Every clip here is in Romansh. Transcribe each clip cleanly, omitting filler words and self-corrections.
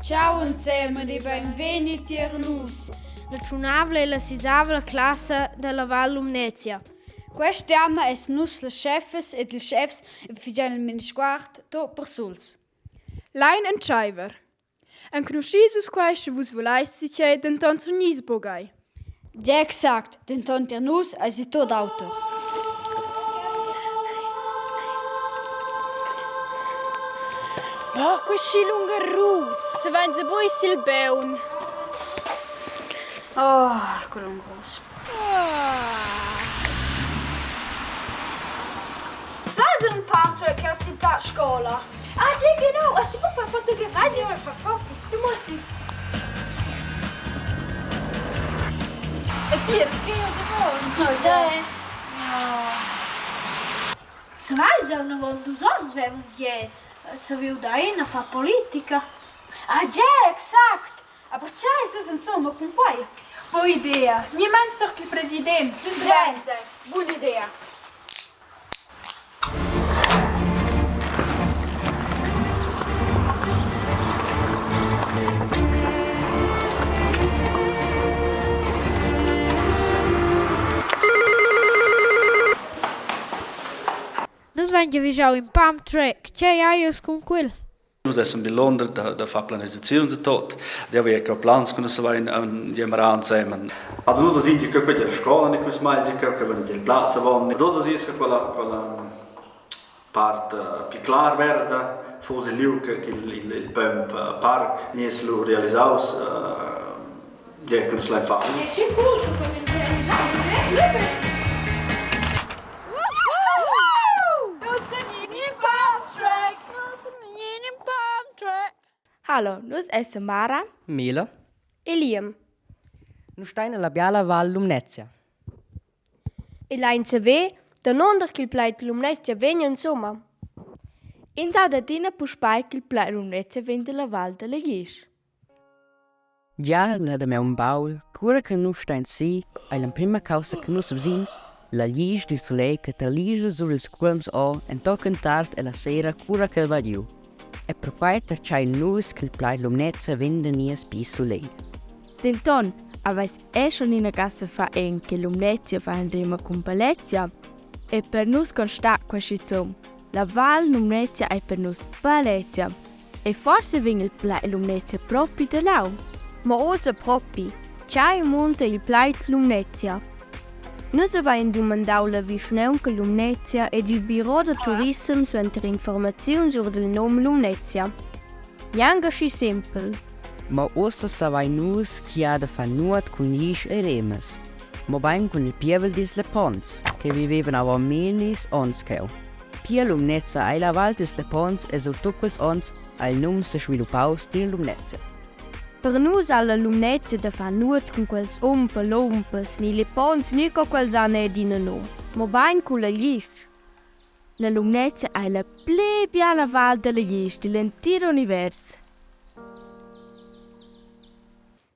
Ciao ensemen e beinvegni tier nus. La tschunavla e la sisavla classa dalla Val Lumnezia. Quest'jamna es nus las scheffas ed ils schefs e figian il minisguard tot persuls. Lein entscheiver. Enconuschis vus quei sche vus vuleis zatgei, denton surgnis buc ei. Gia exact, denton tier nus eisi tut auter. Oh, quei schi lungarus, vein se buc sil beun. Oh, che lungurus. Sai un pamtre che si pla scola? Ah, già genau, hast du far fotografie? Io far fotos. Du musst. E ti, che io davos? No, dai. No. Zwei giorni avon dus onns vevan je saviu da ina far politica. Ah, già, exact. Aber tgei sus insomma cun quei? Buona idea. Niemand doch il president. Già, buona idea. Nus vein giavischau in pump track. Tgei hai uss cun quel? Nus essan in Londra da, da far planisaziuns e tot. Da aveva che plans che nus avain diemarà ensemen. Also nus vasin che quella la scola ne quest mais che che vada il plaz avon. Dos is che quella quella part più clar verda fosse il lieu che il, il, il pump park nies lu realisaus ja, che nus lein far. È schi cool che quei vegn realisau. Hallo, nus essan Mara, Mela e Liam. Nus stein ella biala Val Lumnezia. E lein saver, danunder ch'il plaid Lumnezia vegn insumma. Ins auda adina puspei ch'il plaid Lumnezia vegn dalla Val dalla Glisch. Gia la damaun baul, cura che nus stein si, ei l'emprema caussa che nus vesin la glisch dil sulegl che terlischa sur ils cuolms ora entochen tard ella sera cura ch'el va giu. E perquei tertgein nus ch'il plaid Lumnezia vegn da nies bi sulegl. Denton haveis era schon ina gassa far en che Lumnezia fa in rema cun bellezia. E per nus constat quei schizun. La Val Lumnezia ei per nus bellezia. E forse vegn il plaid Lumnezia propi da leu. Ma ussa propi, tgei munta il plaid Lumnezia? Nus havein dumandau la vischnaunca Lumnezia ed il biro da turissem suenter informaziuns sur dil num Lumnezia. Gnanca schi sempel. Ma ussa savein nus chi ha da far nuot cun glisch e remas, mobein cun il pievel dils Lepons, che vivevan avon millis onns cheu. Pia Lumnezza ei la val dils Lepons e surtut quels onns ha il num sesviluppaus tier Lumnezia. Per nus ha la Lumnezia da far nuot cun quels umpa lumpas ni Lepons ni co quels han adina num, mobein culla glisch. La Lumnezia ei la pli biala val dalla glisch digl entir univers.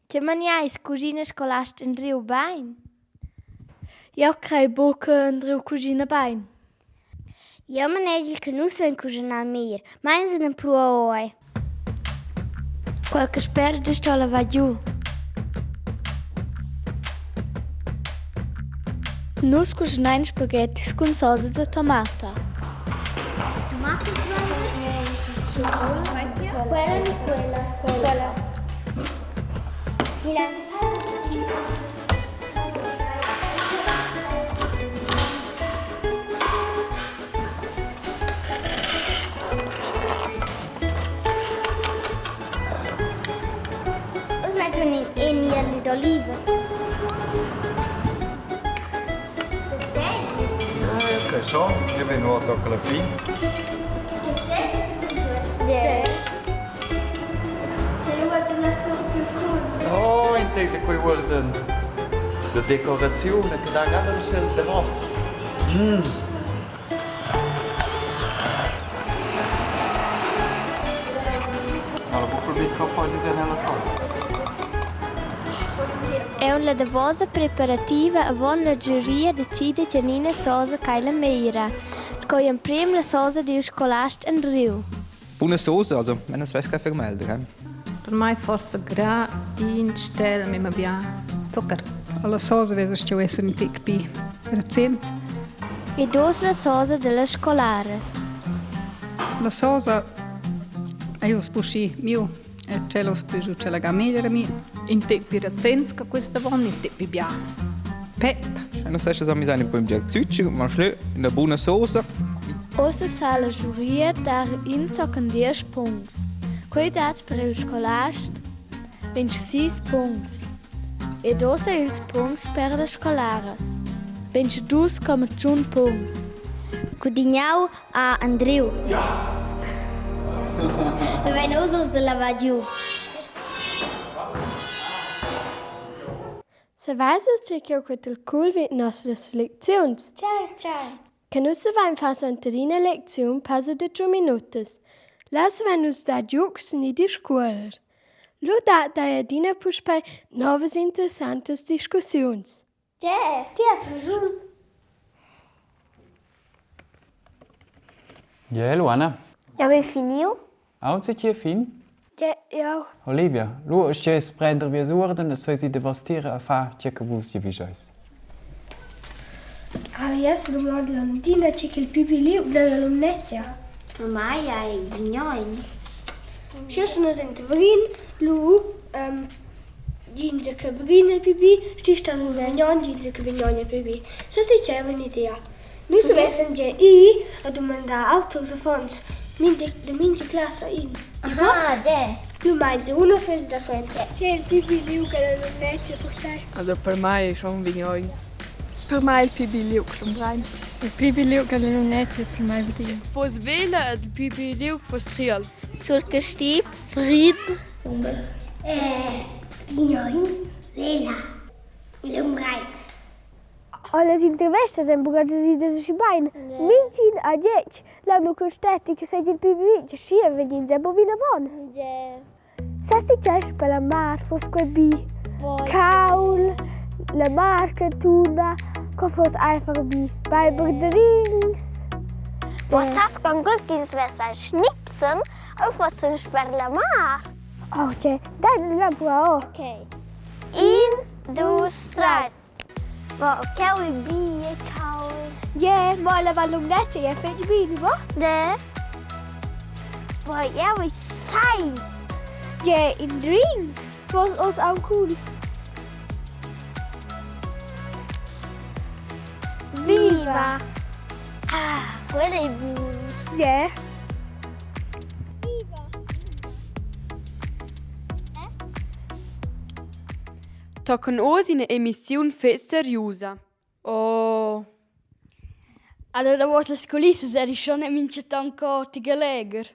Tge maniais cuschina scolast Andriu bain? Jau crai buc che Andriu cuschina bain. Jau manegel che nus vein cuschinà meglier, meins en empruau oi. Quel che sperda sto lavar giu. Nus cuschinain spaghettis cun sosa da tomata. Quella ni quella? Quella. Oz metto in eniel d'olivas. Ok, so, io vengo a toccare la fine. Oh, in te quei uorden da decoraziun che dà gada il davos. Mm. Ma la buca il microfono di nella sala. Aunc la davosa preparativa avon la giuria decida tgenina sosa ch'ei la megliera, sco emprem la sosa dil scolast Andriu. Buna sosa, also, wenn es weiß kein Vermelder. Per mai forsa grà in stel memma bia zuccher. Alla sosa vesa steu esser in tic pi recent. Ed oz la sosa dellas scolaras. La sosa ei oz buc miu e tschel oz più giu tschella ga meglier a mi. In tec più recents che questa von, in tec più bia pep. Non sai se mi sai un po' in zuccher, ma schlö, una buona sosa. Ossa sa la giuria dar in tochen diesch puncts. Quei dat per il scolast 26 puncts. Ed ossa ils puncts per las scolaras. 22,1 puncts. Gudignau ha Andriu. Lu vein nus uss da lavar giu. Saveis vus tgei ch'jeu quetel cool vid nossas lecziuns? Tgei, tgei? Che nus savein far suenter ina lecziun passa da tschun minutas. Leu savein nus dar giugs ni discuorer. Lu dat ei adina puspei novas interessantas discussiuns. Tgei, ti has raschun. Ja, Luana. Jau hai finiu. Aunc ti fin? Ja, jau. Olivia, lu astgeis prender vies uorden e sveis ir davos tier a far tgei che vus giavischeis. Aber jeu sun la Undina tgei ch'il pipi liug dalla Lumnezia. Per mei ei Vignogn. Sch'jeu sun oz enta Vrin, lu Ginza che vegin il pipi, sti sta nus Vignogn, ginza che Vignogn il pipi. So ti c'è un'idea. Nus avessan gia i a dumandar auters affons, mintga da mintga classa in. Aha, ge. Lu meinsa uno svess da suenter. C'è il pipi liug alla Lumnezia per te? Also per mei è schon Vignogn. Per mei il pipi liug Lumbrein. Il pipi liug alla Lumnezia per mei Vrin. Vos Vela ed il pipi liug vos Trial. Surcasti, Vrin. Vignogn, Vela, Lumbrein. Allas intervestas ein buca decididas aschi bein. Mintgin ha detg, la nu stetti che seigi il pli bi, aschia vegn ins buc vinavon. Sas ti tgei sper la mar fuss quei bi? Caul, la mar che tuna, co fuss einfach bi? Beiber drinks. Mo sas con quel ch'ins vesa schnipsen, eu fussen sper la mar. Oh, tgei, dai la bua, oh. Okay. In, dus, treis. Ma cheu ei bi e cauld. Yeah, mo la Val Lumnezia è fetg bi, va? Ne. Boah, jeu ei sai. Yeah, in drink. Fuss oz aunc cool. Viva! Ah, quella ei buns. Yeah. Tochen oz ina emissiun fetg seriusa. Oh. Allora davos las culissas eri schon mintgatant co ti legher.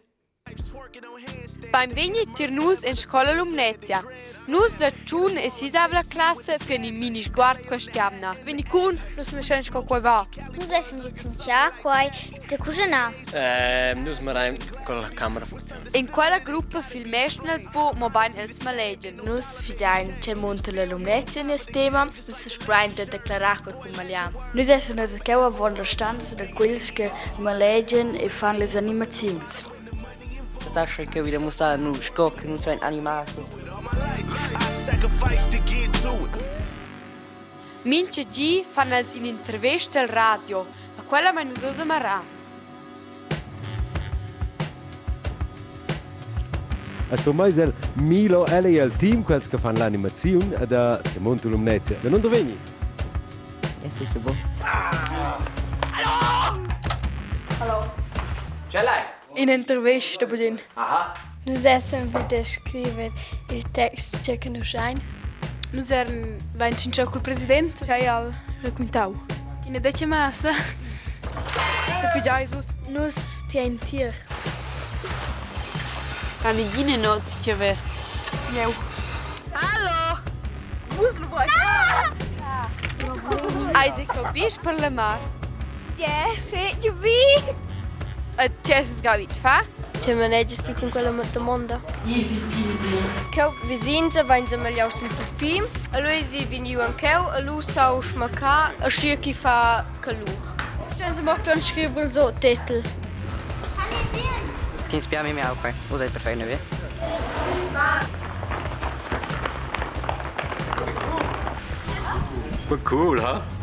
Beinvegni tier nus en scola Lumnezia. Nus da tschun e sisavla classa fan in mini sguard quest'jamna. Vegni cun, nus meschein sco quei va. Nus essan licenzià quai da cuginar. Nus marein con la camera funziona. En quella gruppa filmeschan els buc, mobein els malegian. Nus fidein che munta la Lumnezia nies tema, nus sespruein da declarar quei cun maliar. Nus essan oz cheu avon la stanza da quels che malegian e fan las animaziuns. Tascha che vi mussar nu sco che nus vein animar. Mintga gi fan els in'intervesta al radio, ma quella mein nus oz a marar. E per mai el Milo, el ei el team quels che fan l'animaziun da Monte Lumnezia. Da non vegni? Yes, ist bo. Hallo. Ce l'hai? In'intervesta budin. Aha. Nus essan vi da scriver il text che conoscein. Nus eran vein tschintschau cul president, che al raquintau. Ina detg massa. E fidai vus. Nus tiein tier. Kann negina nots che ver. Jeu. Hallo! Vus lu Eis ei bisch per la mar? Yeah, fetg bi. E tge has gavi fa? Tge manegias ti cun quella damonda? Easy peasy. Cheu visins vein magliau sil pupi, e lu eisi vegniu en cheu e lu sau schmaccar aschia ch'i fa calur. Stellen Sie mal plan scriver so titel. Ti spiami mi quai. Usa il perfetto, ne? Quel cool, ha?